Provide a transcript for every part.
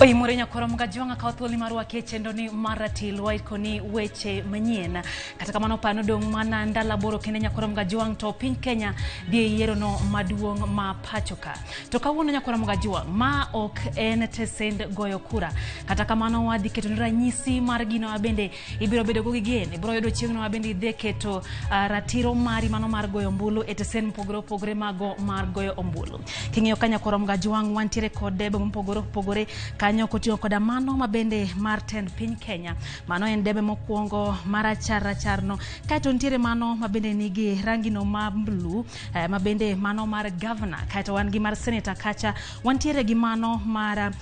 Oimore nyakoro mgajwanga ka thuolo mar wake chenro ni mar ratil waikoni weche manyien. Kata kamano pano dong' mana ndalo 8 kende nyakoro mgajwang' to piny Kenya dhi e yiero no maduong' ma pacho ka. To kawuono nyakoro mgajwang' ma ok en tesend goyo kura. Kata kamano wadhi keto ni ranyisi mar gino ma bende ibiro bedo go gi geno. Ibiro yudo chieng'no ma bende idhi keto ratiro mari mano mar goyo ombulu e tesen mopogore opogore mago mar goyo ombulu. King'iyo ka nyakoro mgajwang' wantiere kod debe mopogore opogore kanyo koting'o koda mano mabende mar tend piny Kenya. Mano en debe mokwongo marachar racharno. Kaeto nitiere mano mabende nigi rangino ma blue, mabende mano mar governor. Kaeto wan gi mar senator kacha, wantiere gi mano mar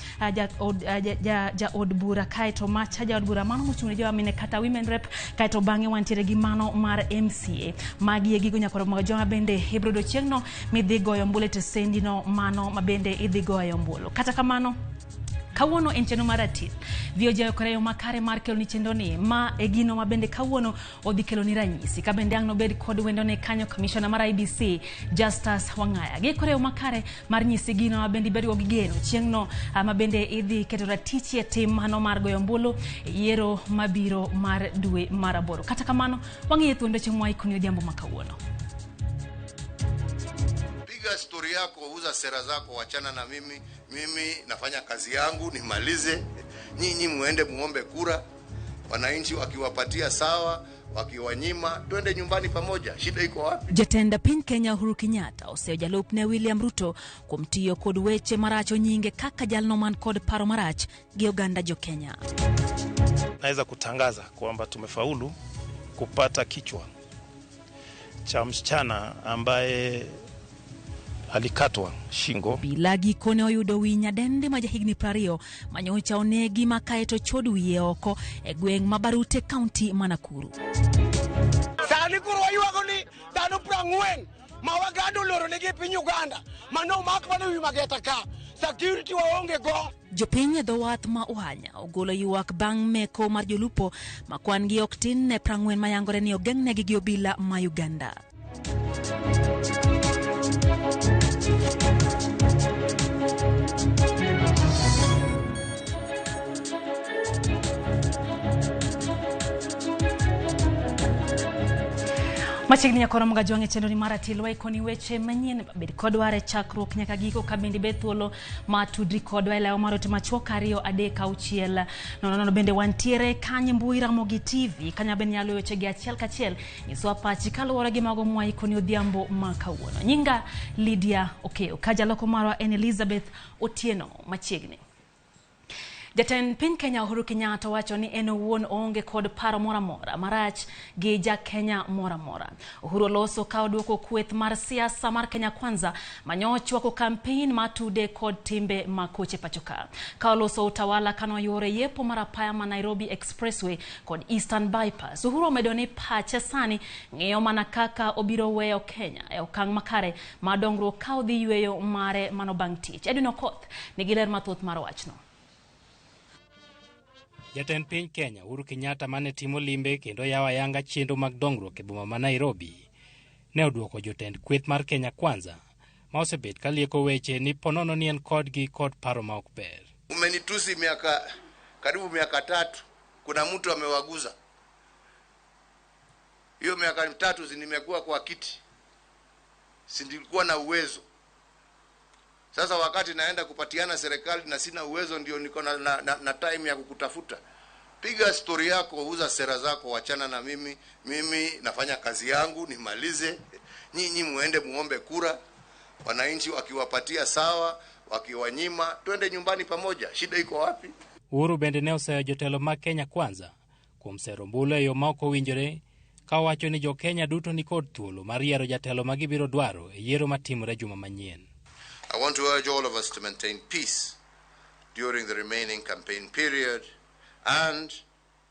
jaod bura. Kaeto macha jaod bura mano mochung' ne joma mine kata women rep. Kaeto bang'e wantiere gi mano mar MCA. Magi e gigo nyakoro mag joma bende ibiro yudo chieng'no midhi goyo ombulu e tesendi no mano mabende idhi goyo ombulu. Kata kamano kawuono en chenro mar ratil. VOJ oikore yo makare mar keloni chenro ni ma e gino ma bende kawuono odhi keloni ranyisi. Ka bende ang' nobed kod wendone kanyo commissioner mar IEBC Justus Wang'aya. Giikore yo makare mar nyisi gino ma bende ibedgo gi geno chieng'no ma bende idhi keto ratichi e tim mano mar goyo ombulu e yiero mabiro mar dwe mar 8. Kata kamano wang'iyo thuond weche mwaikoni odhiambo ma kawuono. Piga stori yako, uza sera zako, wachana na mimi. Mimi nafanya kazi yangu nimalize. Nyinyi muende muombe kura, wananchi wakiwapatia sawa, wakiwanyima twende nyumbani pamoja. Shida iko wapi? Jatend piny Kenya Uhuru Kenyatta oseyo jalupne William Ruto kuom tiyo kod weche maracho nyinge kaka jalno man kod paro marach gi oganda jo Kenya. Naweza kutangaza kwamba tumefaulu kupata kichwa cha msichana ambaye alikatwa shingo. Bila gikone oyudo wi nyadende ma jahigni 20 manyocha onegi ma kaeto chod wiye oko e gweng' ma Barute County ma Nakuru. Sani koro waywago ni dhano 40 ma waganda oloro negi e piny Uganda mano omak mana wi mageta ka security waonge go. Jopiny e dho wath ma Uhanya ogolo ywak bang' meko mar jolupo ma kwan gi ok tin ne 40 mayangore ni ogeng'negi gi obila ma Uganda. Machiegni nyakoro mgajwang' e chenro ni mar ratil waikoni weche manyien. Bed kodwa e chakruok nyaka giko ka bende ibed thuolo ma tudri kodwa e law mar ote machuok 2 3 6 0 0. Bende wantiere kanyo mbui Ramogi TV kanyo bende nyalo weche gi achiel kachiel. Nyiswa pachi kaluwore gi mago mwaikoni odhiambo ma kawuono. Nyinga Lydia Okeyo, ka jaloko marwa en Elizabeth Otieno. Machiegni Jatend piny Kenya Uhuru Kenyatta wacho ni en owuon oonge kod paro moro amora marach gi ja Kenya moro amora. Uhuru oloso ka oduoko kweth mar siasa mar Kenya Kwanza manyochwako campaign matude kod timbe ma koche pacho ka. Ka oloso utawala kanoyuore yepo mar apaya ma Nairobi Expressway kod Eastern Bypass. Uhuru omedo ni pache sani ng'iyo mana kaka obiro weyo Kenya e okang' makare ma dongruok ka odhi yweyo mare mano bang' tich. Edwin Okoth nigi ler mathoth mar wachno. Jatend piny Kenya Uhuru Kenyatta mane timo limbe kendo yawo ayanga chenro mag dongruok e boma ma Nairobi ne oduoko jotend kweth mar Kenya Kwanza ma osebet ka lieko weche ni ponono ni en kodgi kod paro ma ok ber. Umenitusi miaka karibu miaka 3, kuna mtu amewaguza. Hiyo miaka 3 nimekuwa kwa kiti, si nilikuwa na uwezo. Sasa wakati naenda kupatiana serikali na sina uwezo, ndio niko na time ya kukutafuta. Piga stori yako, uza sera zako, wachana na mimi. Mimi nafanya kazi yangu nimalize. Nyinyi muende muombe kura, wananchi wakiwapatia sawa, wakiwanyima twende nyumbani pamoja. Shida iko wapi? Uhuru bende ne oseyo jotelo mag Kenya Kwanza kuom sero ombulu e yo ma ok owinjore, ka owacho ni jo Kenya duto ni kod thuolo mar yiero jatelo ma gibiro dwaro e yiero matimore juma manyien. I want to urge all of us to maintain peace during the remaining campaign period and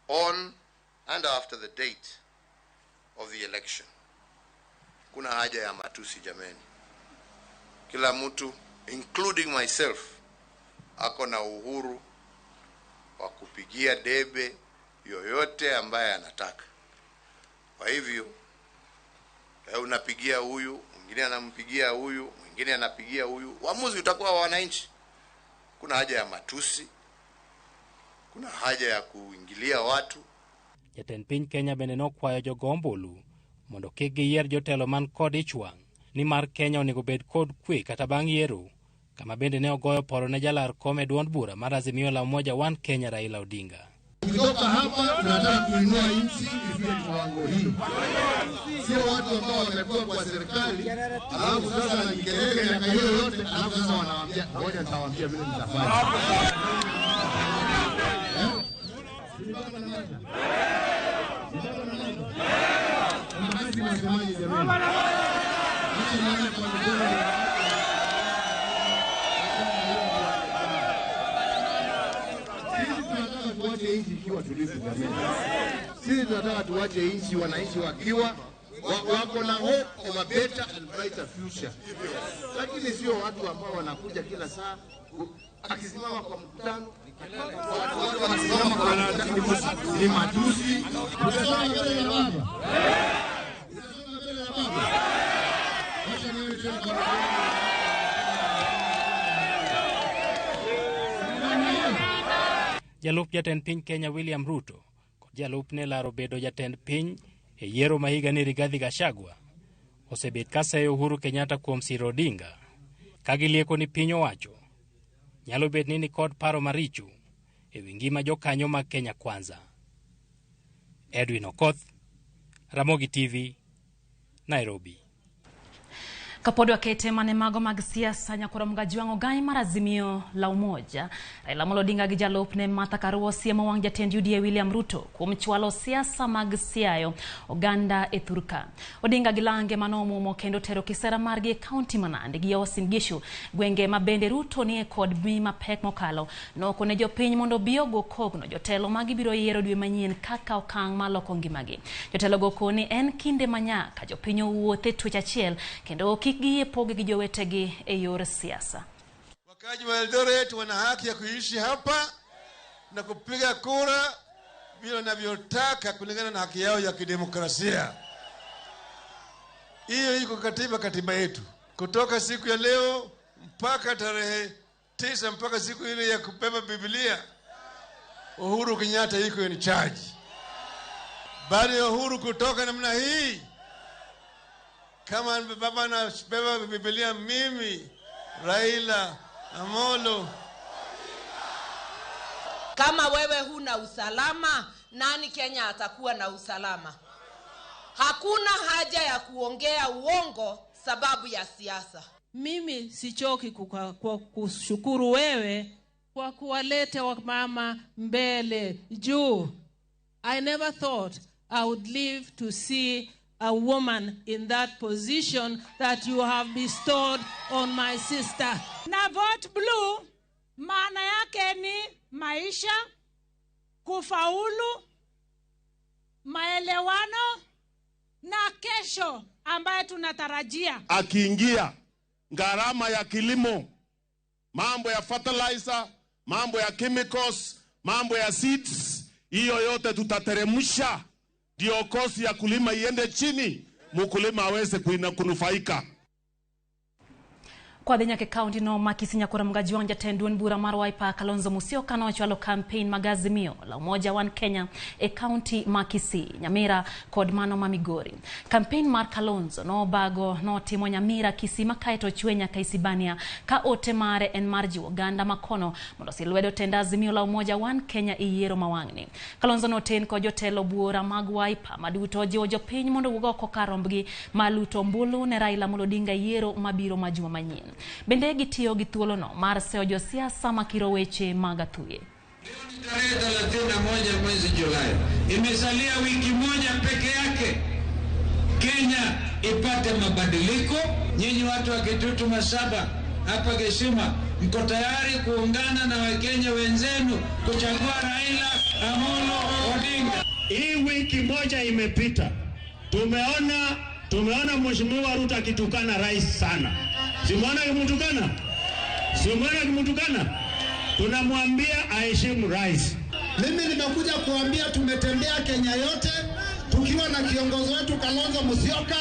on and after the date of the election. Kuna haja ya matusi jameni. Kila mtu, including myself, ako na uhuru wa kupigia debe yoyote ambaye anataka. Kwa hivyo, unapigia huyu, mwingine anampigia huyu, mwingine anapigia huyu. Uamuzi utakuwa wa wananchi. Kuna haja ya matusi, Hakuna haja ya kuingilia watu. Jatend piny Kenya bende nokwayo jogo ombulu mondo kik giyier jotelo man kod ich wang' nimar Kenya onego bed kod kwe kata bang' yiero, kama bende ne ogoyo poro ne jalar kom e duond bura mar Azimio la Umoja One Kenya Raila Odinga. Tukitoka hapa tunataka kuinua nchi ifike kiwango hii, sio watu ambao wamekuwa kwa serikali alafu sasa ni kelele miaka hiyo yote, alafu sasa wanawaambia ngoja nitawaambia vile nitafanya. Tuache nchi ikiwa tulivu jamani. Sisi tunataka tuache nchi wananchi wakiwa wako na hope of a better and brighter future. Lakini sio watu ambao wanakuja kila saa akisimama kwa mkutano, watu wanasimama kwa mkutano ni matusi. Utasoma mbele ya baba. Utasoma mbele ya baba. Wacha nione tena kwa. Jalup jatend piny Kenya William Ruto kod jalupne laro bedo jatend piny e yiero ma higani Rigathi Gachagua osebet ka seyo Uhuru Kenyatta kuom siro Odinga ka gilieko ni piny owacho nyalo bet ni nikod paro maricho e wi ngima jokanyo mag Kenya Kwanza. Edwin Okoth, Ramogi TV, Nairobi. Kapod wakete mane mago mag siasa nyakoro Mgajwang' ogai mar Azimio la Umoja Raila Amolo Odinga gi jalupne Martha Karua osiemo wang' jatend UDA William Ruto kuom chwalo siasa mag siayo oganda e thurka. Odinga gi lange manomuomo kendo tero kisera margi e kaunti ma Nandi gi Uasin Gishu, gwenge ma bende Ruto nie kod mi mapek mokalo. Nokone jopiny mondo obi ogo kogno jotelo ma gibiro yiero dwe manyien kaka okang' maloko ngimagi. Jotelo go koni en kinde manyaka jopiny owuoth e twech achiel kendo kik giyie pogi gi jowetegi e yor siasa. Wakaji wa Eldoret wana haki ya kuishi hapa na kupiga kura vile wanavyotaka kulingana na haki yao ya kidemokrasia. Hiyo iko katiba yetu. Kutoka siku ya leo mpaka tarehe 9 mpaka siku ile ya kubeba Biblia, Uhuru Kenyatta iko in charge. Baada ya Uhuru kutoka namna hii, kama baba anabeba Biblia, mimi Raila Amolo. Kama wewe huna usalama, nani Kenya atakuwa na usalama? Hakuna haja ya kuongea uongo sababu ya siasa. Mimi sichoki kwa kushukuru wewe kwa kuwaleta wamama mbele juu. I never thought I would live to see a woman in that position that you have bestowed on my sister. Na vote blue maana yake ni maisha, kufaulu, maelewano na kesho ambaye tunatarajia. Akiingia gharama ya kilimo, mambo ya fertilizer, mambo ya chemicals, mambo ya seeds, hiyo yote tutateremsha. Ndio kosi ya kulima iende chini, mkulima aweze kunufaika. Kwa dhi nyaka e kaunti no ma Kisii nyakoro Mgajwang' jatend duond bura mar Wiper Kalonzo Musyoka nochwalo campaign mag Azimio la Umoja One Kenya e kaunti ma Kisii, Nyamira kod mano ma Migori. Campaign mar Kalonzo nobago notimo Nyamira, Kisii ma kaeto chwe nyaka Isibania ka ote mare en mar jiwo oganda makono mondo osil lwedo tend Azimio la Umoja One Kenya e yiero ma wang'ni. Kalonzo noten kod jotelo buora mag Wiper maduto jiwo jopiny mondo owuog oko kar rombgi mar luto ombulu ne Raila Amolo Odinga e yiero mabiro ma juma manyien. Bende gitiyo gi thuolono mar seyo josiasa makiro weche mag athuye. Tarehe 31 mwezi Julai, imesalia wiki moja peke yake Kenya ipate mabadiliko. Nyinyi watu wa Kitutu Masaba hapa Gesima, mko tayari kuungana na Wakenya wenzenu kuchagua Raila Amolo Odinga? Hii wiki moja imepita, tumeona Mheshimiwa Ruto akitukana rais sana. Simuona kimtukana? Simuona kimtukana? Tunamwambia aheshimu rais. Mimi nimekuja kuambia tumetembea Kenya yote tukiwa na kiongozi wetu Kalonzo Musyoka,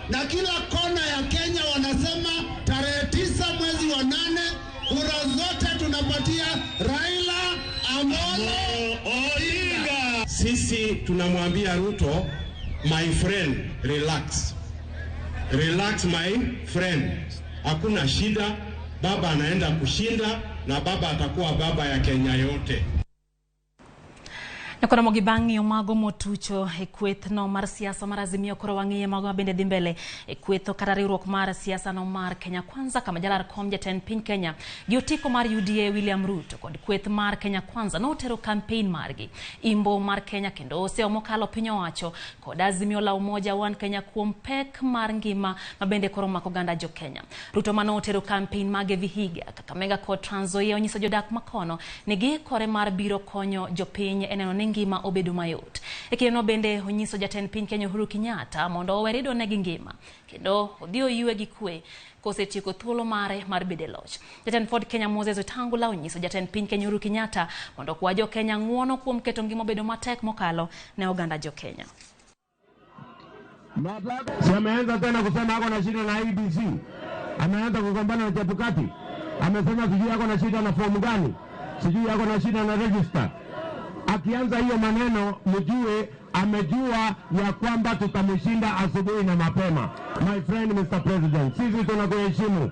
na kila kona ya Kenya wanasema tarehe 9 mwezi wa 8 kura zote tunapatia Raila Amolo. Odinga. Sisi tunamwambia Ruto, my friend, relax. Relax my friend. Hakuna shida, baba anaenda kushinda na baba atakuwa baba ya Kenya yote. Nyakoramogi bang' ng'iyo mago motucho e kweth no mar siasa mar Azimio, koro wang'iye mago mabende dhi mbele e kwetho kata riwruok mar siasa no mar Kenya Kwanza, kama jalar kom jatend piny Kenya gi otiko mar UDA William Ruto kod kweth mar Kenya Kwanza notero campaign margi imbo mar Kenya kendo oseyo mokalo piny owacho kod Azimio la Umoja One Kenya kuom pek mar ngima mabende koro mako oganda jo Kenya. Ruto manotero campaign mage Vihiga, Kakamega kod Trans Nzoia onyiso jodak makono ni giikore mar biro konyo jopiny e neno ni ngima obedo mayot. E kindeno bende onyiso jatend piny Kenya Uhuru Kenyatta mondo owe rido negi ngima kendo odhi oywe gi kwe kosetieko thuolo mare mar bedo e loch. Jatend Ford Kenya Moses Wetangula onyiso jatend piny Kenya Uhuru Kenyatta mondo okwa jo Kenya ng'uono kuom keto ngima obedo matek mokalo ne oganda jo Kenya. Si ameanza tena kusema ako na shida na IEBC, ameanza kugombana na Chebukati, amesema sijui ako na shida na fomu gani, sijui ako na shida na register. Akianza hiyo maneno mjue amejua ya kwamba tutamshinda asubuhi na mapema. My friend Mr. President, sisi tunakuheshimu,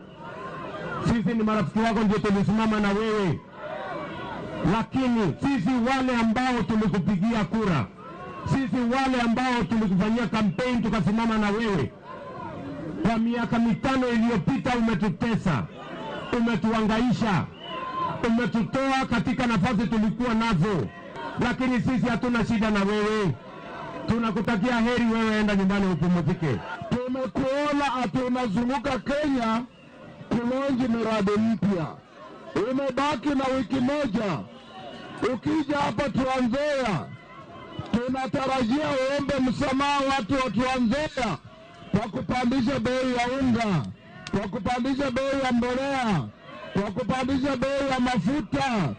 sisi ni marafiki wako, ndio tulisimama na wewe, lakini sisi wale ambao tulikupigia kura, sisi wale ambao tulikufanyia campaign tukasimama na wewe kwa miaka 5 iliyopita, umetutesa, umetuangaisha, umetutoa katika nafasi tulikuwa nazo, lakini sisi hatuna shida na wewe. Tunakutakia heri wewe, enda nyumbani upumzike. Tumekuona ati unazunguka Kenya kulonji miradi mpya. Umebaki na wiki moja. Ukija hapa Trans Nzoia, tunatarajia uombe msamaha watu wa Trans Nzoia kwa kupandisha bei ya unga, kwa kupandisha bei ya mbolea, kwa kupandisha bei ya mafuta.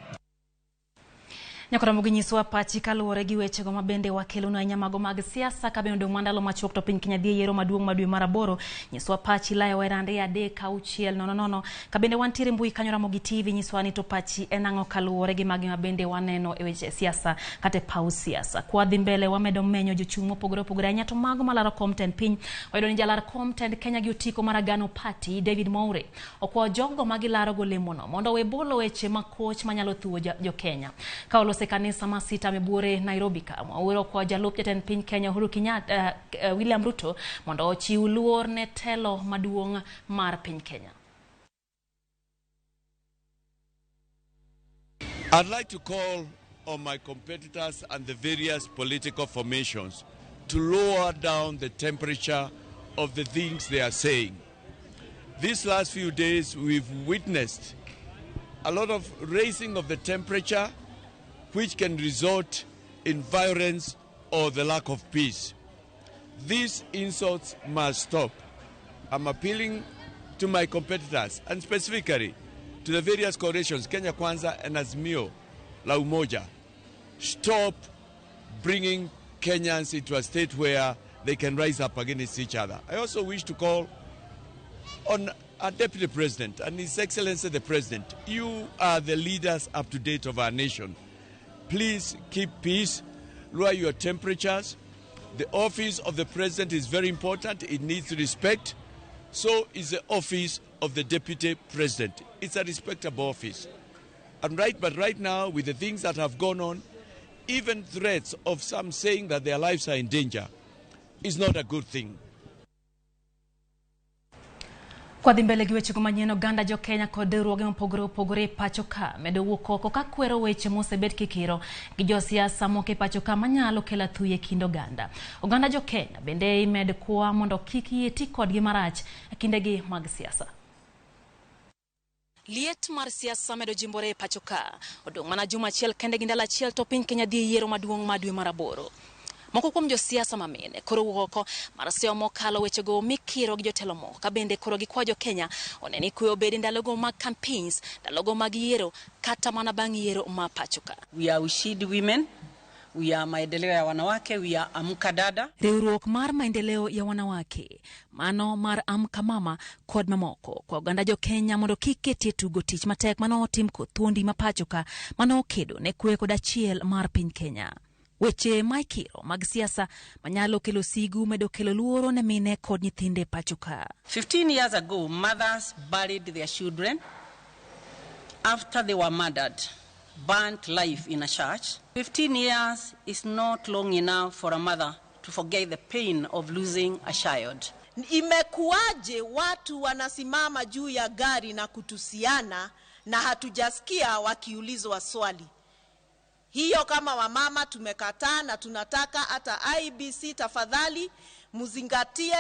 Nyakoramogi nyiswa pachi kaluwore gi wechego mabende wakelonu ahinya mago mag siasa ka bende odong' mandalo machuok to piny Kenya dhi e yiero maduong' ma dwe mar 8. Nyiswa pachi layo e rande 3 6 0 0 ka bende wantiere mbui kanyo Ramogi TV. Nyiswa ni to pachi en ang'o kaluwore gi magi mabende waneno e weche siasa kata e paw siasa. Kwa dhi mbele wamedo menyo jochung' mopogore opogore ahinya to mago malaro kom tend piny. Wayudo ni jalar kom tend Kenya gi otiko mar Agano Party David Mwaure okwayo jogo ma gilaro golemono mondo owe bolo weche makoch manyalo thuwo jo Kenya. Ka olose kanisa ma sita mebuore Nairobi ka Mwaure okwayo jalup jatend piny Kenya Uhuru Kenyatta William Ruto mondo ochiw luor ne telo maduong' mar piny Kenya. I'd like to call on my competitors and the various political formations to lower down the temperature of the things they are saying. These last few days we've witnessed a lot of raising of the temperature, which can result in violence or the lack of peace. These insults must stop. I'm appealing to my competitors and specifically to the various coalitions, Kenya Kwanza and Azimio la Umoja. Stop bringing Kenyans into a state where they can rise up against each other. I also wish to call on our Deputy President and His Excellency the President. You are the leaders up to date of our nation. Please keep peace, lower your temperatures. The office of the President is very important. It needs respect. So is the office of the Deputy President. It's a respectable office. And but right now, with the things that have gone on, even threats of some saying that their lives are in danger is not a good thing. Kwa dhi mbele gi wechego manyien, oganda jo Kenya kod riwruoge mopogore opogore e pacho ka medo wuok oko ka kwero weche mosebet kikiro gi josiasa moko e pacho ka manyalo kelo athuyi e kind oganda. Oganda jo Kenya bende imed kwa mondo kik yie ti kodgi marach e kindegi mag siasa. Liet mar siasa medo jimbore e pacho ka. Odong' mana juma achiel kende gi ndalo achiel to piny Kenya dhi e yiero maduong' ma dwe mar 8. Moko kuom josiasa mamine koro wuok oko mar seyo mokalo wechego mikiro gi jotelo moko ka bende koro gikwa jo Kenya one ni kwe obed ndalogo mag campaigns, ndalogo mag yiero kata mana bang' yiero ma pacho ka. We are Ushindi women. We are Maendeleo ya Wanawake, we are Amka Dada. Riwruok mar maendeleo ya wanawake mano mar Amka Mama kod mamoko kwa oganda jo Kenya mondo kik ketie tugo tich matek manotim kod thuondi ma pacho ka manokedo ne kwe kod achiel mar piny Kenya. Weche ma ikiro mag siasa manyalo kelo sigu medo kelo luoro ne mine kod nyithinde pacho ka. 15 years ago, mothers buried their children after they were murdered, burnt life in a church. 15 years is not long enough for a mother to forget the pain of losing a child. Imekuwaje watu wanasimama juu ya gari na kutusiana na hatujasikia wakiulizwa swali? Hiyo kama wamama tumekataa na tunataka hata IEBC tafadhali mzingatie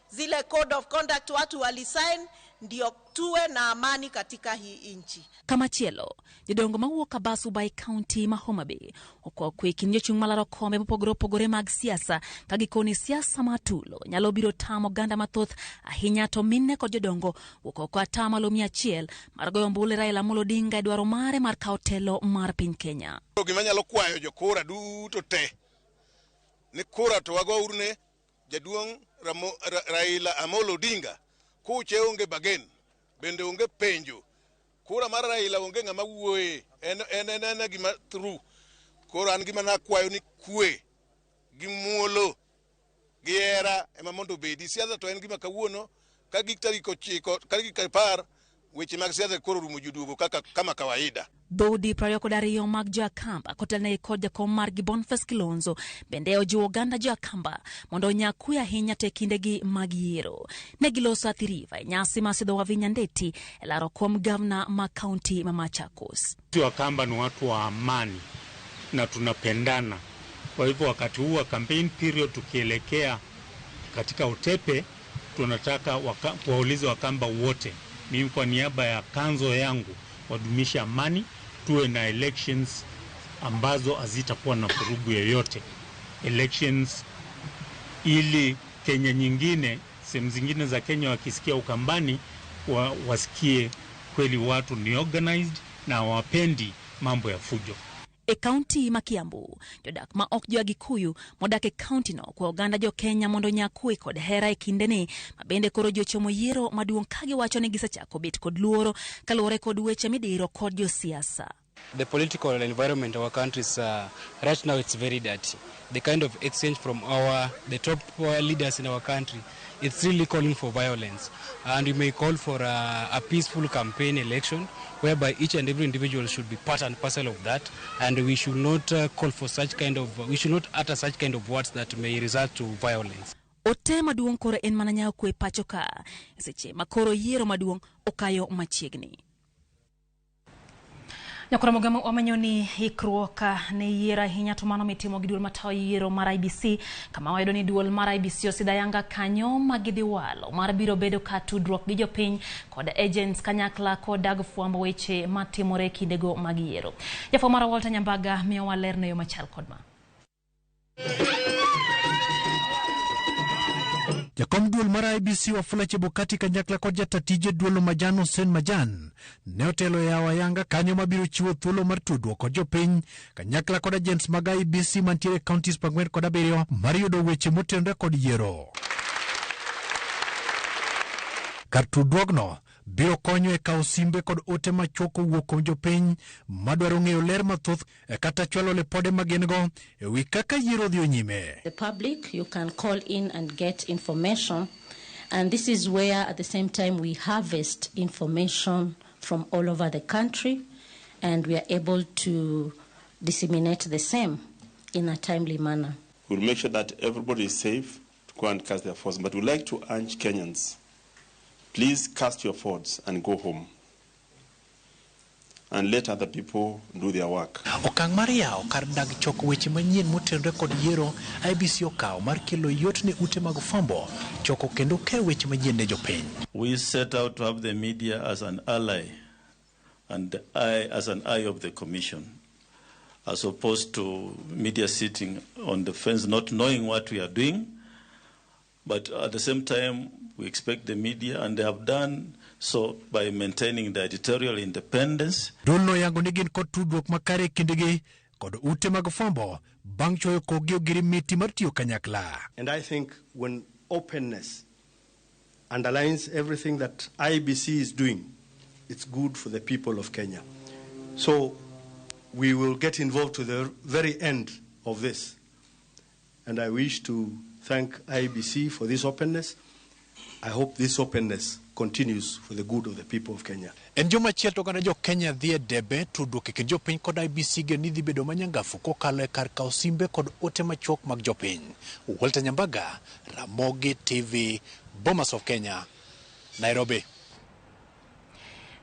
zile code of conduct watu walisign, ndio tuwe na amani katika hii nchi. Kamachielo, jodongo mawuok Kabasu by County ma Homa Bay okwa kwe kind jochung' malaro kombe mopogore opogore mag siasa ka gikoni siasa ma tulo nyalo biro tamo oganda mathoth ahinya to mine kod jodongo wuok oko atamalo 100 mar goyo ombulu Raila Amolo Odinga e dwaro mare mar kawo telo mar piny Kenya. Gima nyalo kwayo jokura duto te ni kura to wagouru ne jaduong' Raila Amolo Odinga. Kuche onge bagen, bende onge penjo. Kura mar Raila onge ng'ama wuoye, en gima true. Koro an gima nakwayo ni kwe gi muolo gi hera ema mondo obedi. Siasa to en gima kawuono ka gik tarik 9 ka gik 10 weche mag siasa koro rumo joduogo kaka kama kawaida. Dhoudi 22 mag jo Akamba kotelnegi kod jakom margi Boniface Kilonzo bende ojiwo oganda jo Akamba mondo onya kwe ahinya te kindegi mag yiero. Ne giloso Athi River e nyasi mar sidho Wavinya Ndeti e laro kom gavana ma kaunti ma Machakos. Sisi Wakamba ni watu wa amani na tunapendana. Kwa hivyo wakati huu wa campaign period tukielekea katika utepe, tunataka kuwauliza Wakamba wote, mimi kwa niaba ya kanzo yangu, wadumishe amani, tuwe na elections ambazo hazitakuwa na vurugu yoyote. Elections ili Kenya nyingine, sehemu zingine za Kenya wakisikia Ukambani wasikie kweli watu ni organized na hawapendi mambo ya fujo. E kaunti ma Kiambu, jodak ma ok jo Agikuyu modak e kaunti no kwa oganda jo Kenya mondo onya kwe kod hera e kindeni ma bende koro ji ochomo yiero maduong' ka giwacho ni gisechako bet kod luoro kaluwore kod weche midiro kod josiasa. The political environment of our country is right now it's very dirty. The kind of exchange from the top leaders in our country, it's really calling for violence. And we may call for a peaceful campaign election whereby each and every individual should be part and parcel of that. And we should not call for such kind of, we should not utter such kind of words that may result to violence. Ote maduong' koro en mana nyawo kwe pacho ka seche ma koro yiero maduong' okayo machiegni. Nyakoro Mogamo wamenyo ni ikruok ne yiero ahinya to mano mitimo gi duol matayo yiero mar IEBC kama wayudo ni duol mar IEBC osidho ayanga kanyo ma gidhi walo mar biro bedo ka tudruok gi jopiny kod agents kanyakla kod dag fwambo weche matimore kindego mag yiero. Jafwambo marwa Walter Nyambaga miyowa ler ne yo machal kod ma. Jakom duol mar IEBC Wafula Chebukati kanyakla kod jata tije duolo Majan Hussein Majan ne otelo e yawo ayanga kanyo mabiro chiwo thuolo mar tudruok kod jopiny kanyakla kod agents mag IEBC mantiere e counties 47 mar yudo weche motenore kod yiero. Kar tudruogno biro konyo e kawo simbe kod ote machuok kowuok kuom jopiny madwaro ng'eyo ler mathoth kata chwalo lipode ma gin go e wi kaka yiero dhi nyime. The public, you can call in and get information, and this is where at the same time we harvest information from all over the country, and we are able to disseminate the same in a timely manner. We'll make sure that everybody is safe to go and cast their votes, but we'd like to urge Kenyans, please cast your votes and go home and let other people do their work. Okang' mar yawo kar dag choko weche manyien motenore kod yiero IEBC okawo mar kelo yot ne ute mag fwambo choko kendo keyo weche manyien ne jopiny. We set out to have the media as an ally and the eye, as an eye of the commission, as opposed to media sitting on the fence not knowing what we are doing. But at the same time, we expect the media, and they have done so by maintaining the editorial independence. Duolno yango ni gin kod tudruok makare e kindgi kod ute mag fwambo bang' chwoyo kokgi ogirimiti mar tiyo kanyakla. And I think when openness underlines everything that IEBC is doing, it's good for the people of Kenya. So we will get involved to the very end of this. And I wish to thank IEBC for this openness. I hope this openness continues for the good of the people of Kenya. En juma achiel to oganda jo Kenya dhi e debe tudruok e kind jopiny kod IEBC geno ni dhi bedo manyangafu kokalo e kar kawo simbe kod ote machuok mag jopiny. Walter Nyambaga, Ramogi TV, Bomas of Kenya, Nairobi.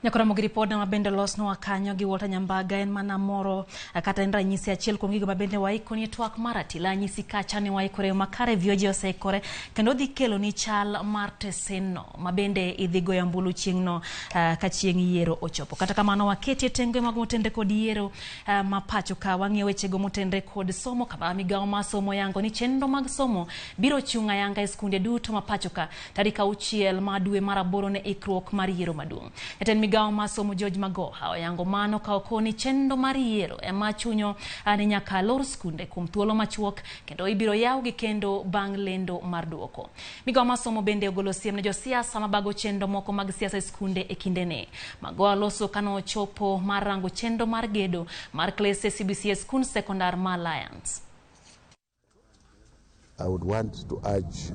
Nyakora mogi ripod ma bende olosnwa kanyo gi Walter Nyambaga en mana moro kata en ranyisi achiel kuom gigo mabende waiko ni twak mar atila anyisi kacha ni waikore makare vioji oseikore kendo dhi kelo ni chal mar tesenno mabende idhi goyo ombulu chieng'no ka chieng' yiero ochopo. Kata kamano waketie tenge mag motenre kod yiero ma pacho ka wang'iyo wechego motenre kod somo kama migawo mar somo yango ni chenro mag somo biro chung' ayanga e skunde duto ma pacho ka tarik 6 ma dwe mar 8 ne ikruok mar yiero maduong'. Jatend migawo mar somo George Magoha oyango mano ka okoni chenro mar yiero ema chunyo ni nyaka lor skunde kuom thuolo machuok kendo ibiro yawgi kendo bang' lendo mar duoko. Migawo mar somo bende ogolo siem ne josiasa mabago chenro moko mag siasa e skunde e kindeni. Magoha loso kano ochopo mar rango chenro mar gedo mar klese CBC e skund sekondar ma Alliance. I would want to urge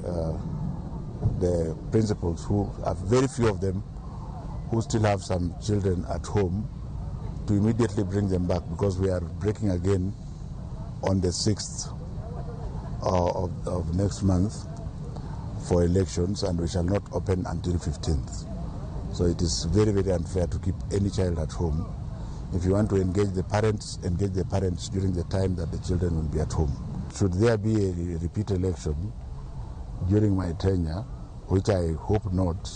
the principals, who are very few of them, who still have some children at home, to immediately bring them back, because we are breaking again on the 6th of next month for elections, and we shall not open until 15th. So it is very, very unfair to keep any child at home. If you want to engage the parents during the time that the children will be at home. Should there be a repeat election during my tenure, which I hope not,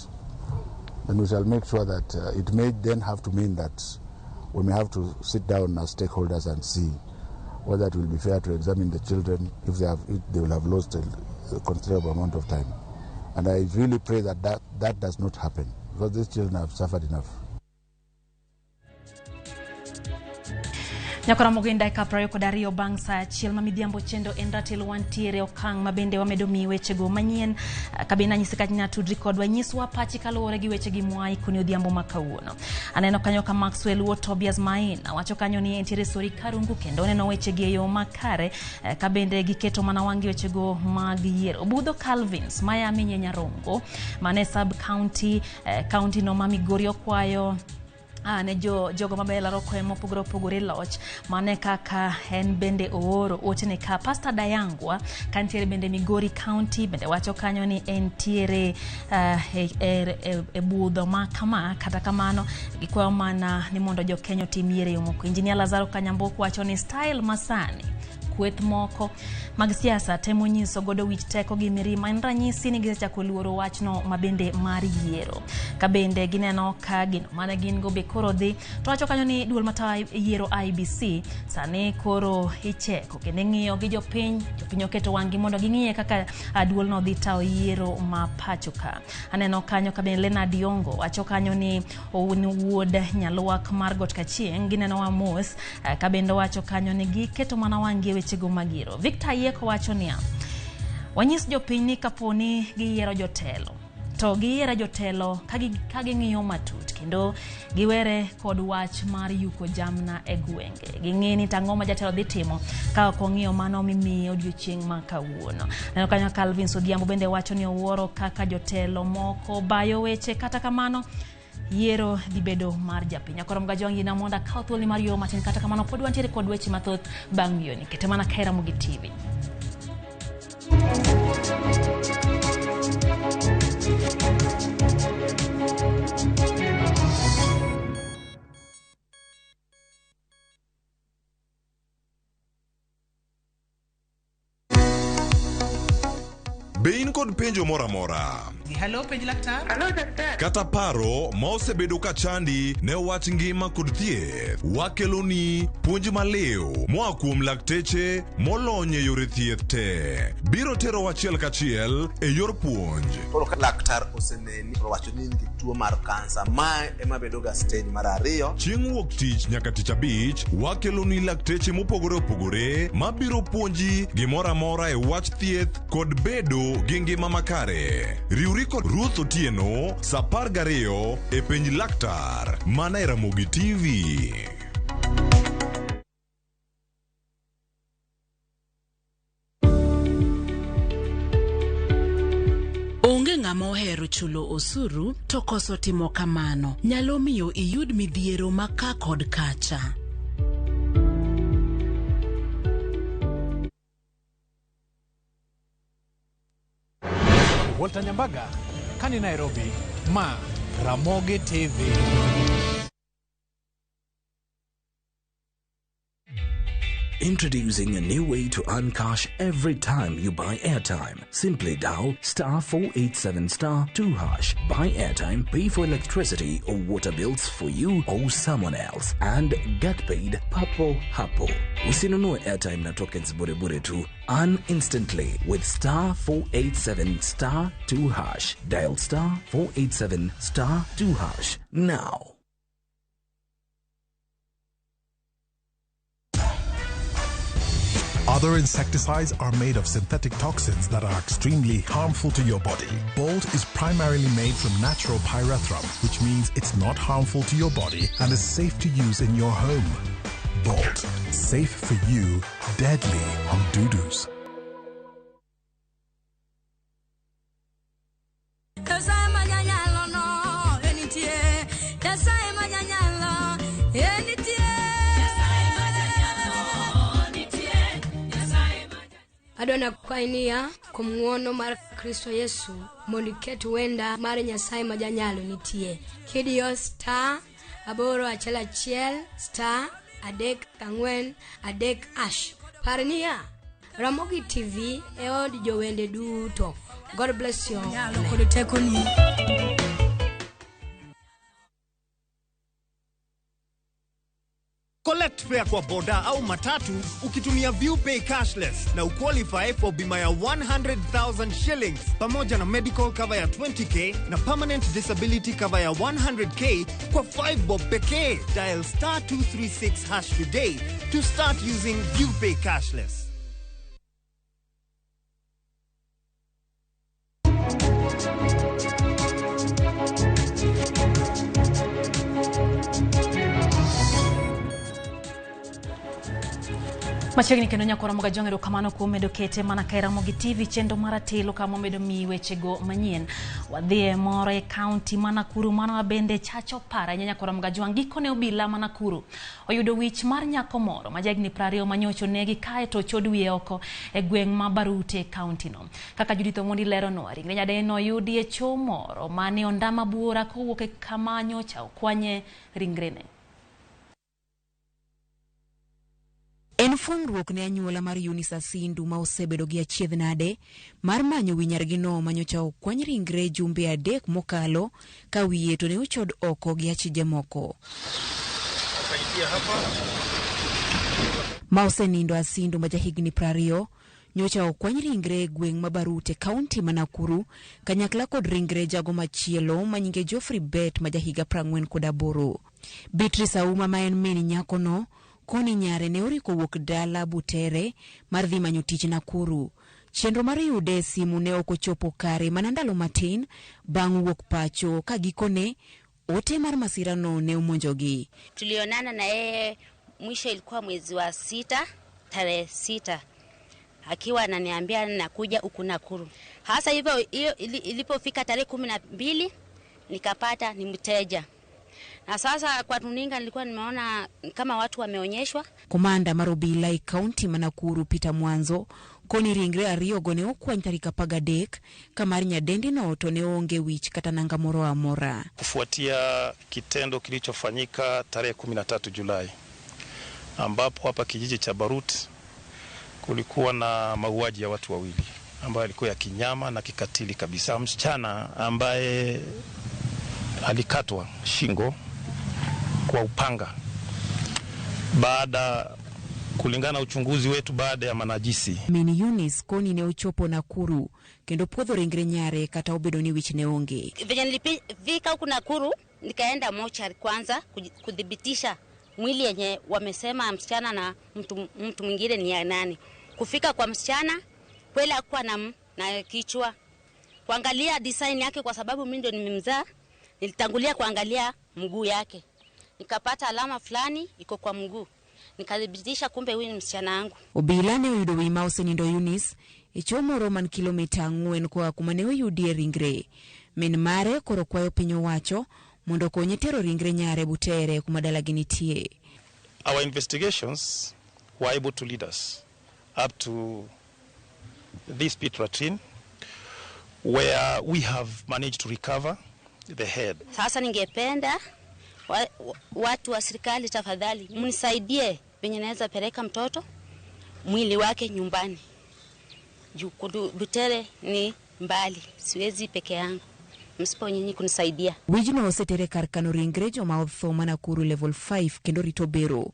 then we shall make sure that it may then have to mean that we may have to sit down as stakeholders and see whether it will be fair to examine the children if they will have lost a considerable amount of time. And I really pray that that does not happen, because these children have suffered enough. Nyakora mogi dakika 22 bang' saa achiel ma midhiambo chendo en ratil wantiere okang' mabende wamedo miyi wechego manyien. Kabende anyisi ka nyatudri kodwa nyiswa pachi kaluwore gi wechegi mwai koni odhiambo ma kawuono. Aneno kanyo ka Maxwell Wuo Tobias Maina wacho kanyo ni entiere Sori Karungu kendo oneno wechegi e yo makare kabende giketo mana wang'i wechego mag yiero. Obudho Calvins maya minye Nyarongo mane sub county county no ma Migori okwayo ne jogo maber laro kwe mopogore opogore loch mane kaka en bende ooro ote ne ka Pastor Dayangwa kantiere bende Migori County bende wacho kanyo ni entiere e budho ma kama. Kata kamano gikwayo mana ni mondo jo Kenya otim yiero e yo moko. Engineer Lazaro Kanyamboku wacho ni style masani kweth moko mag siasa temo nyiso godo wich teko gi mirima en ranyisi ni gisechako luoro wachno mabende mar yiero. Ka bende gineno ka gino mane gin go be koro dhi to wacho kanyo ni duol matayo yiero IEBC sani koro icheko kendo ing'iyo gi jopiny oketo wang'gi mondo ging'iye kaka duol no dhi tayo yiero ma pacho ka. Aneno kanyo ka bende Leonard Yongo wacho kanyo ni wuod Nyalwak mar Got Kachieng' gineno wa mos ka bende wacho kanyo ni giketo mana wang'gi wechego mag yiero. Victor Ayieko wacho niya, wanyis jopiny ni kaponi giyiero jotelo to giyiero jotelo ka ging'iyo matut kendo giwere kod wach mar yuko jamna e gwenge. Ging'e ni tang'o ma jatelo dhi timo ka ok ong'iyo mano mimiye odiochieng' ma kawuono. Neno kanyo Calvin Odhiambo bende wacho ni owuoro kaka jotelo moko bayo weche, kata kamano yiero dhi bedo mar japiny. Akoro Mgajwangi na mondo akaw thuolo mar yo matin, kata kamano pod wantiere kod weche mathoth bang' yoni. Kete mana ka Ramogi TV. Be in kod penjo moro amora? Hello, penj laktar. Hello, daktari. Kata paro ma osebedo ka chandi ne wach ngima kod thieth. Wakeloni puonj maliw moa kuom lakteche molony e yore thieth te. Biro tero achiel kachiel e yor puonj. Koro ka laktar oseneni to owacho ni in gi tuo mar kansa, mae ema bedo ga stage mar ariyo. Chieng' wuok tich nyaka tich abich, wakeloni lakteche mopogore opogore mabiro puonji gimoro amora e wach thieth kod bedo gi ngima makare. Riwri kod Ruth Otieno sa 12 e penj laktar mana e Ramogi TV. Onge ng'ama ohero chulo osuru to koso timo kamano nyalo miyo iyud midhiero ma ka kod kacha. Walter Nyambaga, kani Nairobi, ma Ramogi TV. Introducing a new way to earn cash every time you buy airtime. Simply dial star 487 star 2 hash. Buy airtime, pay for electricity or water bills for you or someone else, and get paid papo hapo. Usinunue airtime na tokens bure bure tu. Earn instantly with star 487 star 2 hash. Dial star 487 star 2 hash now. Other insecticides are made of synthetic toxins that are extremely harmful to your body. Bolt is primarily made from natural pyrethrum, which means it's not harmful to your body and is safe to use in your home. Bolt, safe for you, deadly on dudus. Adona kwainia kuom ng'wono mar Kristo Yesu mondo iket wenda mar Nyasaye ma janyalo nitie. Kidiyo star 811 star 34 3 hash. Par niya, Ramogi TV e od jowende duto. God bless you. Nyalo kod tekoni. Collect fare kwa boda au matatu ukitumia ViewPay cashless na uqualify for bima ya 100,000 shillings pamoja na medical cover ya 20k na permanent disability cover ya 100k kwa 5 bob pekee. Dial star 236 hash today to start using ViewPay cashless. Machiegni kendo nyakora Ramogi Ajwang', erokamano kuom medo kete mana ka e Ramogi TV chenro mar Atelo kama omedo miyi wechego manyien. Wadhi e moro e kaunti ma Nakuru, mano bende chacho paro ahinya nyakora Ramogi Ajwang'. Gikone obila ma Nakuru oyudo wich mar nyako moro ma jahigni 20 manyocha onegi kae to ochod wiye oko e gweng' ma Barute e kaunti no. Kaka Judith Omondi leronwa, ringre nyadendi oyudi e choo moro mane ondama buora kowuok e kama nyocha okwanye ringrene. En fwangruok ne anyuola mar Eunice Asindu ma osebedo gi achiedh nade mar manyo wi nyargino manyocha okwany ringre jumbe 3 mokalo ka wiye to ne ochod oko gi achije moko. Ma osenindo Asindu ma jahigni 20 nyocha okwany ringre e gweng' ma Barute kaunti ma Nakuru kanyakla kod ringre jago machielo ma nyinge Geoffrey Bet ma jahiga 48. Beatrice Auma ma en min nyakono koni nyare ne oriko wuok dala Butere mar dhi manyo tich Nakuru. Chenro mar yude e simu ne ok ochopo kare mana ndalo matin bang' wuok pacho ka gikone ote mar masirano ne omonjogi. Tulionana na yeye mwisho ilikuwa mwezi wa 6 tarehe 6 akiwa ananiambia nakuja huku Nakuru. Hasa hivyo ilipofika tarehe 12 nikapata ni mteja. Na sasa kwa runinga nilikuwa nimeona kama watu wameonyeshwa. Komanda mar obila e kaunti ma Nakuru Peter Mwanzo koni ringre ariyogo ne okwany tarik 13 ka mar nyadendi no to ne onge wich kata nanga moro amora. Kufuatia kitendo kilichofanyika tarehe 13 Julai ambapo hapa kijiji cha Barut kulikuwa na mauaji ya watu wawili ambayo alikuwa ya kinyama na kikatili kabisa. Msichana ambaye alikatwa shingo kwa upanga baada, kulingana na uchunguzi wetu, baada ya manajisi. Min Eunice koni ne ochopo Nakuru kendo puodho ringre nyare kata obedo ni wich ne onge. Venye nilifika huku Nakuru nikaenda mochari kwanza kudhibitisha mwili yenye wamesema msichana na mtu mwingine ni ya nani. Kufika kwa msichana kweli hakuwa na kichwa. Kuangalia design yake, kwa sababu mimi ndio nimemzaa, nilitangulia kuangalia mguu yake. Nikapata alama fulani iko kwa mguu. Nikadhibitisha kumbe huyu ni msichana wangu. Obila ne oyudo wi ma osenindo Eunice e cho moro man kilomita 4 koa kuma ne oyudie ringre. Min mare koro kwayo piny owacho mondo okonye tero ringre nyare Butere kuma dalagi nitie. Our investigations were able to lead us up to this pit latrine where we have managed to recover the head. Sasa ningependa watu wa serikali tafadhali mnisaidie venye naweza peleka mtoto mwili wake nyumbani. Juu Butere ni mbali, siwezi peke yangu. Msipo nyinyi kunisaidia. Wijno osetere kar kano ringre joma otho ma Nakuru level 5 kendo rito bero.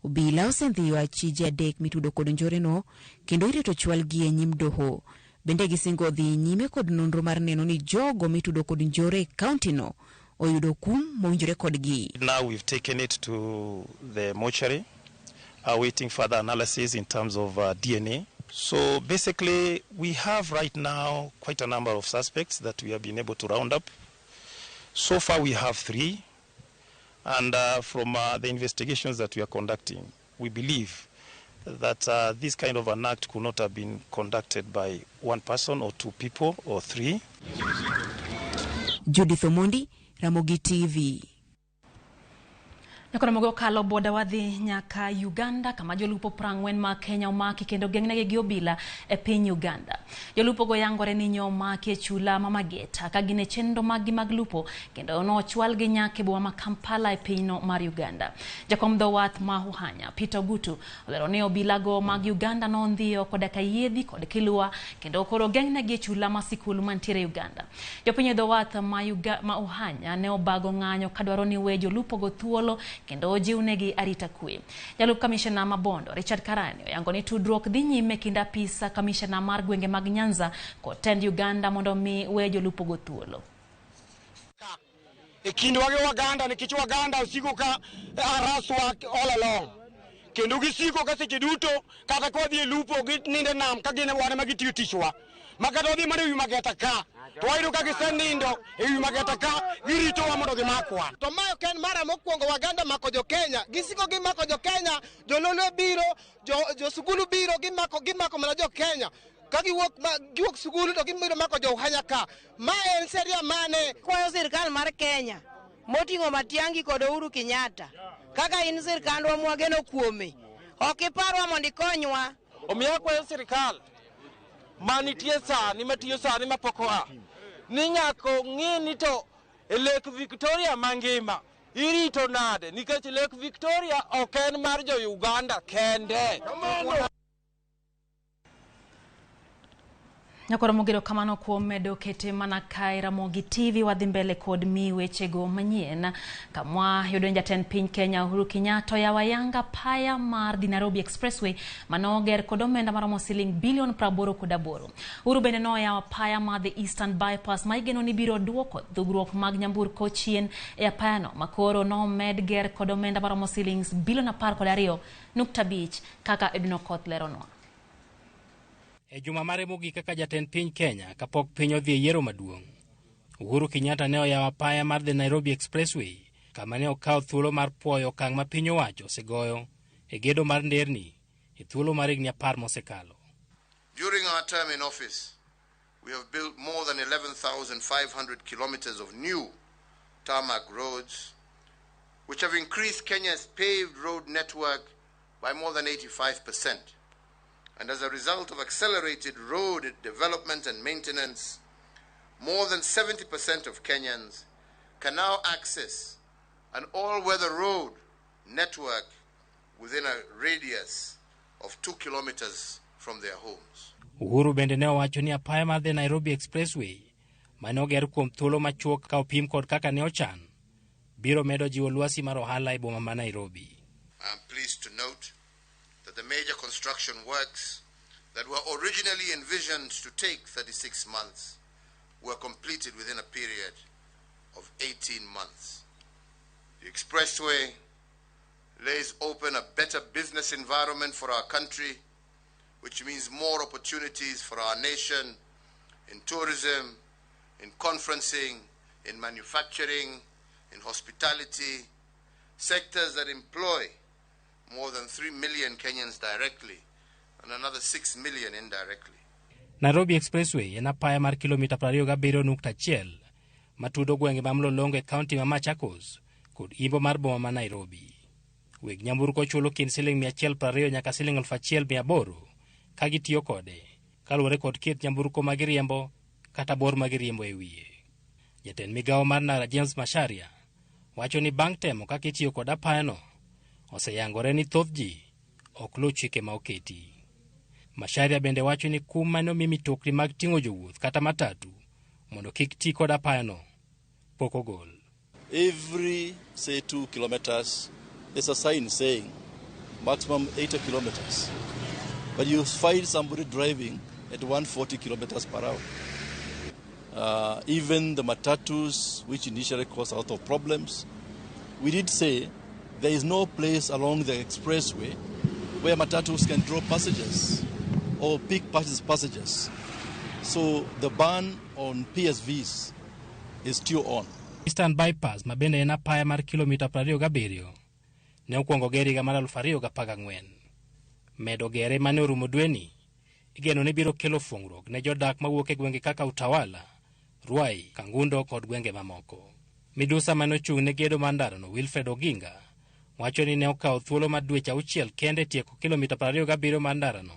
Obila osendhiyo achije 3 mitudo kod njoreno kendo irito chwalgi e nyim doho. Bende gisingo dhi nyime kod nonro mar neno ni jogo mitudo kod njore e kaunti no oyudo kum mowinjore kodgi. Now we've taken it to the mortuary, awaiting further analysis in terms of DNA. So basically we have right now quite a number of suspects that we have been able to round up. So far we have 3, and from the investigations that we are conducting, we believe that this kind of an act could not have been conducted by one person or 2 people or 3. Judith Omondi, Ramogi TV. Nyakoro mogo kalo boda wadhi nyaka Uganda kama jolupo 40 ma Kenya omaki kendo geng'negi gi obila e piny Uganda. Jolupo go yangore ni nyo omaki e chula ma Mageta ka gin e chenro maggi mag lupo kendo nochwalgi nyaka e boma ma Kampala e pinyno mar Uganda. Jakom dho wath ma Uhanya Peter Ogutu olero ni obila go mag Uganda nondhiyo koda ka yiedhi kod kilua kendo koro geng'negi e chula ma Sikulu mantiere Uganda. Jopiny e dho wath ma Uhanya ne obago ng'anyo kadwaro ni we jolupo go thuolo kendo ojiwnegi arita kwe. Jalup kamishna ma Bondo Richard Karani oyango ni tudruok dhi nyime kind apisa kamishna mar gwenge mag Nyanza kod tend Uganda mondo mi we jolupo go thuolo. E kindwa gi Waganda nikech Waganda osiko ka araswa all along. Kendo gisiko ka seche duto kata ka wadhi e lupo ginindo e nam ka gin wan ema gitiyo tichwa. Ma kata wadhi mana e wi Mageta ka to wayudo ka gisenindo e wi Mageta ka giritowa mondo gimakwa. To mae ok en mara mokwongo Waganda mako jo Kenya. Gisiko gimako jo Kenya, jololwe biro, jo sugulu biro, gimako mana jo Kenya. Ka giwuok sugulu to gibiro mako jo Uhanya ka. Ma en sheria mane? Kwayo sirkal mar Kenya moting'o Matiang'i kod Uhuru Kenyatta kaka in sirkandwa mwageno kuome, ok iparwa mondo ikonywa. Omiyo akwayo sirkal manitie sani matiyo sani mapok oa ni nyaka ong'i ni to e Lake Victoria mangima irito nade, nikech Lake Victoria ok en mar jo Uganda kende. Nyakoro mogero kamano kuom medo kete mana kae Ramogi TV wadhi mbele kod mi wechego manyien kamwa yudo jatend piny Kenya Uhuru Kenyatta yawa yanga paya mar the Nairobi Expressway manoger kod omenda maromo siling bilion 88. Uhuru bende noyawo paya mar the Eastern Bypass ma igeno ni biro duoko dhugruok mag nyamburko chien e apayano makoro nomed ger kod omenda maromo silings bilion 12.5 kaka Edwin Okoth leronwa. E juma mare mogik kaka jatend piny Kenya kapok piny odhi e yiero maduong', Uhuru Kenyatta ne oyawo apaya mar the Nairobi Expressway kama ne okawo thuolo mar puoyo okang' ma piny owacho osegoyo e gedo mar nderni e thuolo mar higni 10 mosekalo. During our term in office, we have built more than 11,500 kilometers of new tarmac roads, which have increased Kenya's paved road network by more than 85%. And as a result of accelerated road development and maintenance, more than 70% of Kenyans can now access an all-weather road network within a radius of 2 kilometers from their homes. Uhuru bende ne owacho ni apaya mar The Nairobi Expressway mane oger kuom thuolo machuok ka opim kod kaka ne ochan biro medo jiwo lwasi mar ohala e boma ma Nairobi. I am pleased to note that the major construction works that were originally envisioned to take 36 months were completed within a period of 18 months. The expressway lays open a better business environment for our country, which means more opportunities for our nation in tourism, in conferencing, in manufacturing, in hospitality, sectors that employ more than 3 million Kenyans directly and another 6 million indirectly. Nairobi Expressway en apaya mar kilomita 27.1 matudo gwenge ma Mlolongo e kaunti ma Machakos kod imbo mar boma ma Nairobi. Weg nyamburko chulo kind siling 120 nyaka siling 1800 ka gitiyo kode kaluwore kod kit nyamburko ma giriembo kata bor ma giriembo e wiye. Jatend migawo mar ndara James Macharia wacho ni bang' temo kaka itiyo kod apayano oseyangore ni thoth ji ok luw chike ma oketi. Macharia bende wacho ni kum mane omi mitokni mag ting'o jowuoth kata matatu mondo kik ti kod apayano pok ogol. Every, say, 2 kilometers, there's a sign saying maximum 80 kilometers. But you find somebody driving at 140 kilometers per hour. Even the matatus, which initially caused a lot of problems, we did say there is no place along the expressway where matatus can drop passengers or pick passengers. So the ban on PSVs is still on. Eastern Bypass ma bende en apaya mar kilomita 27 ne okwongo ger higa mar 2014. Medo gere mane orumo dweni igeno ni biro kelo fungruok ne jodak mawuok e gwenge kaka Utawala, Ruai, Kangundo kod gwenge mamoko. Midusa mane ochung' ne gedo mar ndarano Wilfred Oginga wacho ni ne okawo thuolo mar dweche 6 kende tieko kilomita 27 mar ndarano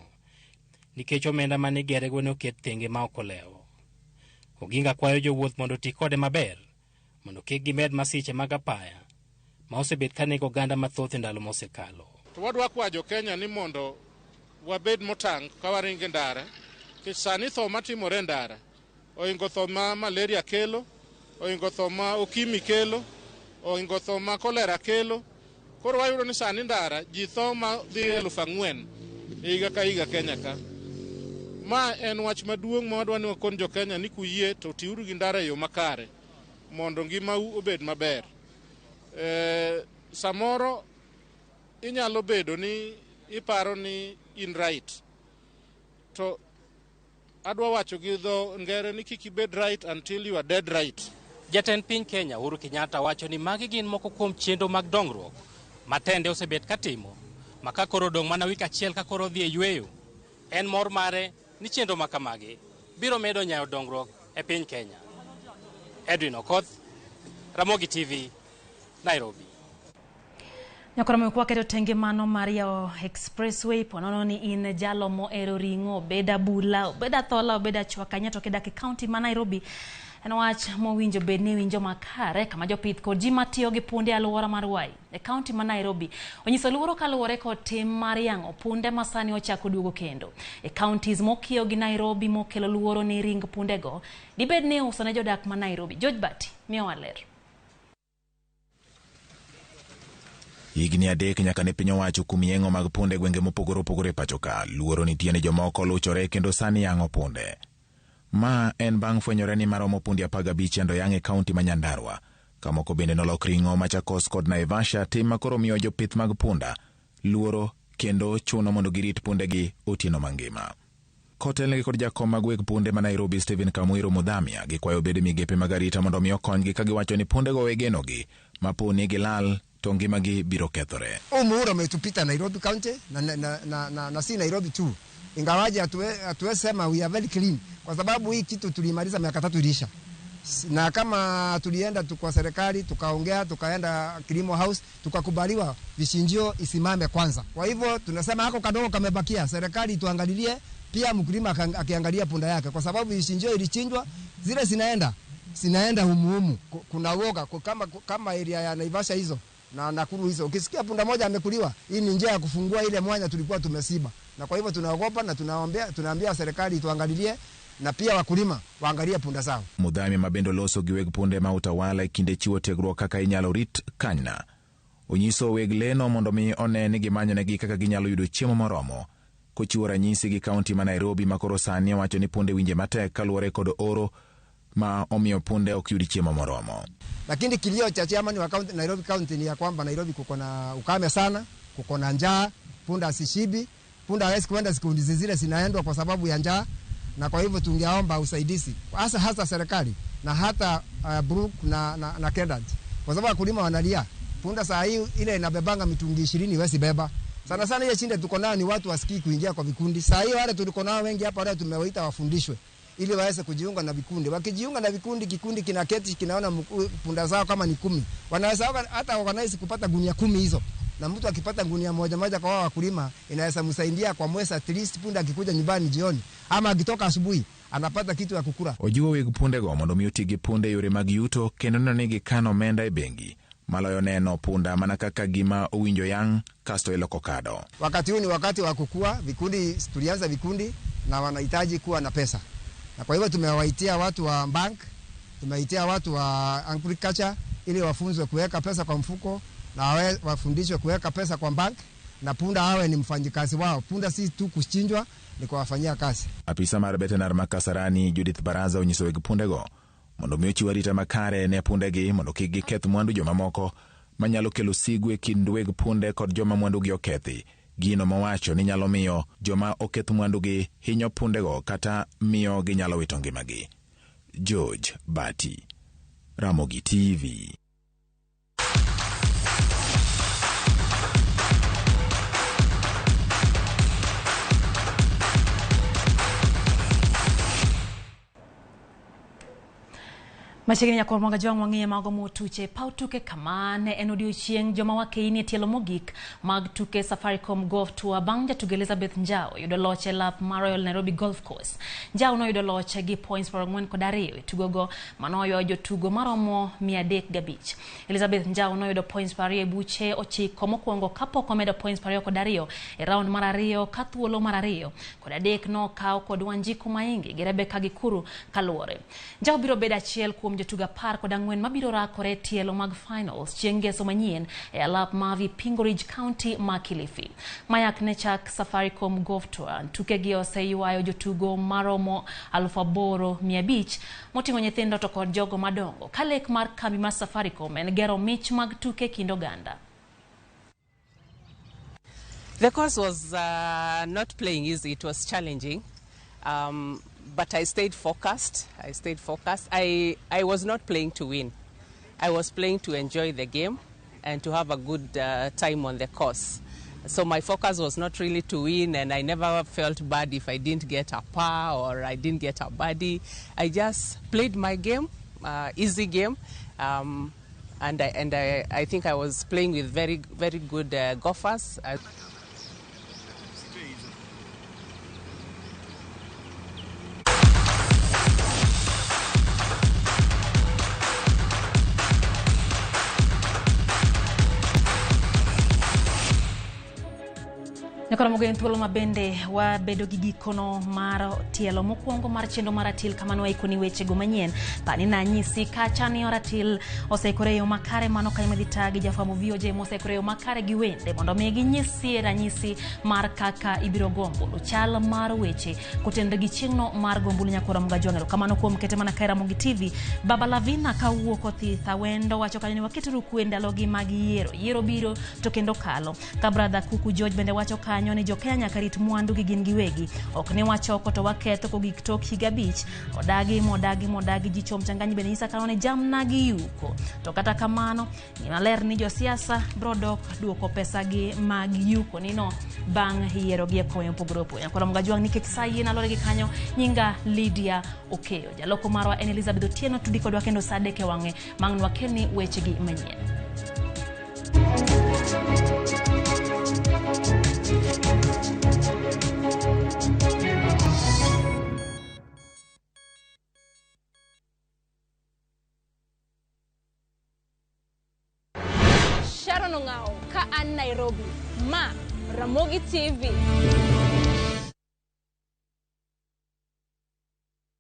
nikech omenda mane igerego ne oket tenge ma ok olewo. Oginga kwayo jowuoth mondo oti kode maber mondo kik gimed masiche mag apaya ma osebet ka nego oganda mathoth e ndalo mosekalo. To wadwa kwayo jo Kenya ni mondo wabed motang' ka waringo e ndara, nikech sani tho matimore e ndara oingo tho ma malaria kelo, oingo tho ma okimi kelo, oingo tho ma kolera kelo. Koro wayudo ni sani ndara ji tho ma dhi 4,000 higa ka higa Kenya ka. Ma en wach maduong' ma wadwa ni wakon jo Kenya ni kuyie to tiuru gi ndara e yo makare mondo ngimau obed maber. Samoro inyalo bedo ni iparo ni in right, to adwa wacho gi dho ngere ni kik ibed right until you are dead right. Jatend piny Kenya Uhuru Kenyatta wacho ni magi gin moko kuom chenro mag dongruok ma tende osebet katimo ma ka koro odong' mana wik achiel ka koro odhi e yweyo. En mor mare ni chenro ma kamagi biro medo nyayo dongruok e piny Kenya. Edwin Okoth, Ramogi TV, Nairobi. Nyakoromo kwaketo tenge mano mar yawo expressway ponono ni in jalo mohero ring'o, obed abula, obed athola, obed achwaka nyato kidak e kaunti ma Nairobi. En wach mowinjo bed ni winjo makare kama jopith kod ji matiyo gi punde alwora mar Ruai e kaunti ma Nairobi onyiso luoro kaluwore kod tim mar yang'o punde ma sani ochako duogo kendo e counties mokiewo gi Nairobi mokelo luoro ni ring pundego dibed ni iuso ne jodak ma Nairobi. George Bati miyowa ler. Higni 3 nyaka ne piny owacho kuom yeng'o mag punde gwenge mopogore opogore e pacho ka. Luoro nitie ni jomoko luchore kendo sani yang'o punde. Ma en bang' fwenyore ni maromo punde 15 endo yang' e kaunti ma Nyandarua. Kamoko bende nolok ring'o Machakos kod Naivasha, tim ma koro miyo jopith mag punda luoro kendo chuno mondo girit pundegi otieno mangima. Kotelnegi kod jakom mag weg punde ma Nairobi Stephen Kamwiro Mudhamia, gikwayo bede migepe mag arita mondo mi okonygi ka giwacho ni pundego wegenogi mapo ni gilal to ngimagi biro kethore. Umuhuru ametupita Nairobi County na si Nairobi tu. Ingawaje hatuwezi we are very clean kwa sababu hii kitu tulimaliza miaka 3 ilisha. Na kama tulienda tu kwa serikali tukaongea, tukaenda Kilimo House tukakubaliwa vichinjio isimame kwanza. Kwa hivyo tunasema hako kadogo kamebakia, serikali tuangalilie pia mkulima akiangalia punda yake kwa sababu vichinjio ilichinjwa zile zinaenda humuhumu. Kuna woga kama area ya Naivasha hizo na Nakuru hizo. Ukisikia punda moja amekuliwa, hii ni njia ya kufungua ile mwanya tulikuwa tumesiba. Na kwa hivyo tunaogopa na tunaambia serikali ituangalilie na pia wakulima waangalie punda zao. Mudhami mabendo loso gi weg punde ma utawala e kinde chiwo tiegruok kaka inyalo rit kanyna. Onyiso weg leno mondo mi one ni gimanyonegi kaka ginyalo yudo chiemo moromo. Kochiwo ranyisi gi kaunti ma Nairobi ma koro sani owacho ni punde winje matek kaluwore kod oro ma omiyo punde ok yud chiemo moromo. Lakini kilio cha chairman wa county, Nairobi County ni ya kwamba Nairobi kuko na ukame sana, kuko na njaa, punda asishibi, punda hawezi kwenda siku zile zinaendwa kwa sababu ya njaa. Na kwa hivyo tungeomba usaidizi hasa serikali na hata Brook na Kedad, kwa sababu wakulima wanalia. Punda saa hii ile inabebanga mitungi 20 hawezi beba. Sana sana ile shida tuko nayo ni watu wasikii kuingia kwa vikundi. Saa hii wale tuliko nao wengi hapa wale tumewaita wafundishwe ili waweze kujiunga na vikundi. Wakijiunga na vikundi, kikundi kinaketi kinaona punda zao kama ni 10. Wanaweza hata organize kupata gunia 10 hizo. Na mtu akipata gunia moja moja kwa wao wakulima inaweza msaidia kwa mwezi, at least punda akikuja nyumbani jioni ama akitoka asubuhi anapata kitu ya kukula. Ojiwo weg pundego mondo mi oti gi punde yore mag yuto kendo neno ni gikano omenda e bengi maloyo neno punda mana kaka gima owinjo yang' kasto iloko kado. Wakati huu ni wakati wa kukua, vikundi tulianza vikundi na wanahitaji kuwa na pesa. Na kwa hivyo tumewaitia watu wa bank, tumewaitia watu wa agriculture ili wafunzwe kuweka pesa kwa mfuko na wafundishwe kuweka pesa kwa bank, na punda awe ni mfanyikazi wao. Punda si tu kuchinjwa, ni kuwafanyia kazi. Apisa mar veterinar ma Kasarani Judith Baraza onyiso weg pundego mondo mi ochiw arita makare ne pundegi mondo kik giketh mwandu jomamoko manyalo kelo sigu e kind weg punde kod joma mwandugi okethi. Gino mowacho ni nyalo miyo joma oketh mwandugi hinyo pundego kata miyo ginyalo wito ngimagi. George Bati, Ramogi TV. Machiegni nyakwar Mwanga Jwang' wang'iye mago motuche paw tuke kama ne en odiochieng' joma wakeini e tielo mogik mag tuke Safaricom Golf Tour bang' jatugo Elizabeth Njau yudo loch e lap mar Royal Nairobi Golf Course. Njau noyudo loch gi points 42 e tugogo manoywayo jotugo maromo 305. Elizabeth Njau noyudo points 20 e buche 9 mokwongo kapok omedo points 22 e round mar 2 ka thuolo mar 2 kod 3 nokaw kod Wanjiku Maingi gi Rebecca Gikuru kaluwore. Njau biro bedo achiel kuom jotugo 14 mabiro rakore tielo mag finals chieng' ngeso manyien e alap ma Vipingo Ridge County ma Kilifi. Mayak ne chak Safaricom Golf Tour tukegi oseywayo jotugo maromo 8,500 moting'o nyithindo to kod jogo madongo. Ka lek mar kambi mar Safaricom en gero mich mag tuke kind oganda. The course was not playing easy, it was challenging. But I stayed focused. I was not playing to win. I was playing to enjoy the game and to have a good time on the course. So my focus was not really to win, and I never felt bad if I didn't get a par or I didn't get a birdie. I just played my game, easy game, and I think I was playing with very, very good golfers. Nyakoro mogen thuolo mabende wabedo gi gikono mar tielo mokwongo mar chenro mar Ratil kamano waikoni wechego manyien. Pani nanyisi kacha ni Ratil oseikore yo makare mano kanyo madhi tagi jafwambo VOJ moseikore yo makare gi wende mondo mi ginyisie ranyisi mar kaka ibiro go ombulu. Chal mar weche kotenre gi chieng'no mar go ombulu Nyakoro Mgajwang'ero. Kamano kuom kete mana kae Ramogi TV. Baba Lavina kawuok Othitha wendo wacho kanyo ni waketuru kwe ndalogi mag yiero. Yiero biro to kendo kalo. Ka brother Kuku George bende wacho kanyo ni jokenya nyaka rit mwandu gi gin giwegi. Ok ni wachoko to waketho ko gik tok higa 5. Odagi modagi modagi jicho mchanganyi bende nyisa kanyo ni jamna gi yuko. To kata kamano ni maler ni josiasa bro dok duoko pesa gi mag yuko nino bang' yiero gi e koyo mopogore opogore. Nyakoro Mgajwang' nikech sa yien alore gi kanyo nyinga Lydia Okeyo. Jaloko marwa en Elizabeth Otieno tudi kodwa kendo sa 3 e wang'e mang'nwa kelni weche gi manyien. Sharon Ong'ao ka an Nairobi. Ma Ramogi TV.